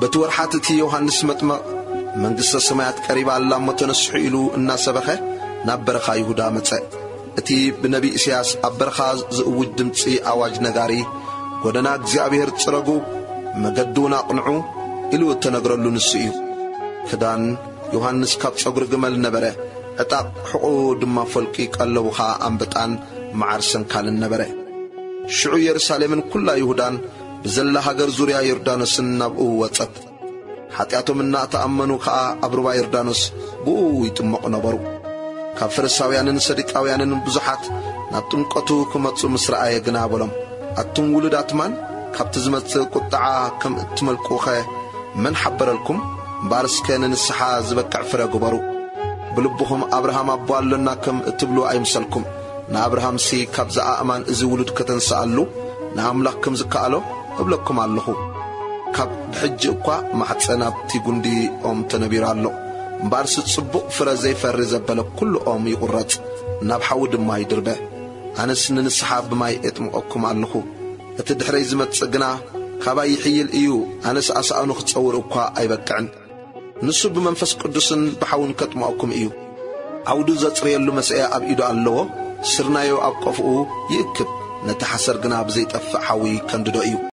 በቲ ወርሓት እቲ ዮሃንስ መጥመቕ፣ "መንግስተ ሰማያት ቀሪባ ኣላ እሞ ተነስሑ" ኢሉ እናሰበኸ ናብ በረኻ ይሁዳ መጸ። እቲ ብነቢ ኢሳያስ ኣብ በረኻ ዝእውጅ ድምጺ ኣዋጅ ነጋሪ፣ "ጎደና እግዚኣብሔር ጽረጉ፣ መገዲ እውን ኣቕንዑ" ኢሉ እተነግረሉ ንሱ እዩ። ክዳን ዮሃንስ ካብ ጸጉሪ ግመል ነበረ፣ ዕጣቕ ሕቖኡ ድማ ፈልቂ ቀለቡ ኸኣ ኣንበጣን መዓር ሰንካልን ነበረ። ሽዑ የሩሳሌምን ኩላ ይሁዳን ብዘላ ሃገር ዙርያ ዮርዳኖስን ናብኡ ወጸት። ሓጢኣቶም እናተኣመኑ ከኣ ኣብ ሩባ ዮርዳኖስ ብኡ ይጥመቑ ነበሩ። ካብ ፈሪሳውያንን ሰዱቃውያንን ብዙሓት ናብ ጥምቀቱ ክመጹ ምስ ረኣየ ግና በሎም፣ "ኣቱም ውሉዳት ማን? ካብቲ ዝመጽእ ቁጥዓ ከም እትመልቁኸ መን ሓበረልኩም? እምበኣር እስከ ንንስሓ ዝበቅዕ ፍረ ግበሩ። ብልብኹም ኣብርሃም ኣቦ ኣሎና ከም እትብሉ ኣይምሰልኩም። ንኣብርሃምሲ ካብዚ ኣእማን እዚ ውሉድ ከተንስኣሉ ንኣምላኽ ከም ዝከኣሎ እብለኩም ኣለኹ። ካብ ብሕጂ እኳ ማሕጸን ኣብቲ ጉንዲ ኦም ተነቢሩ ኣሎ። እምበኣርሲ ጽቡቕ ፍረ ዘይፈሪ ዘበለ ኩሉ ኦም ይቑረጽ፣ ናብ ሓዊ ድማ ይድርበ። ኣነስ ንንስሓ ብማይ እጥምቐኩም ኣለኹ። እቲ ድሕረይ ዝመጽእ ግና ካባይ ይሕይል እዩ፣ ኣነስ ኣሳእኑ ክጸውር እኳ ኣይበቅዕን። ንሱ ብመንፈስ ቅዱስን ብሓውን ከጥምቐኩም እዩ። ዓውዱ ዘጽርየሉ መስአ ኣብ ኢዱ ኣለዎ፣ ስርናዮ ኣብ ቆፍኡ ይእክብ፣ ነቲ ሓሰር ግና ብዘይጠፍእ ሓዊ ከንድዶ እዩ።"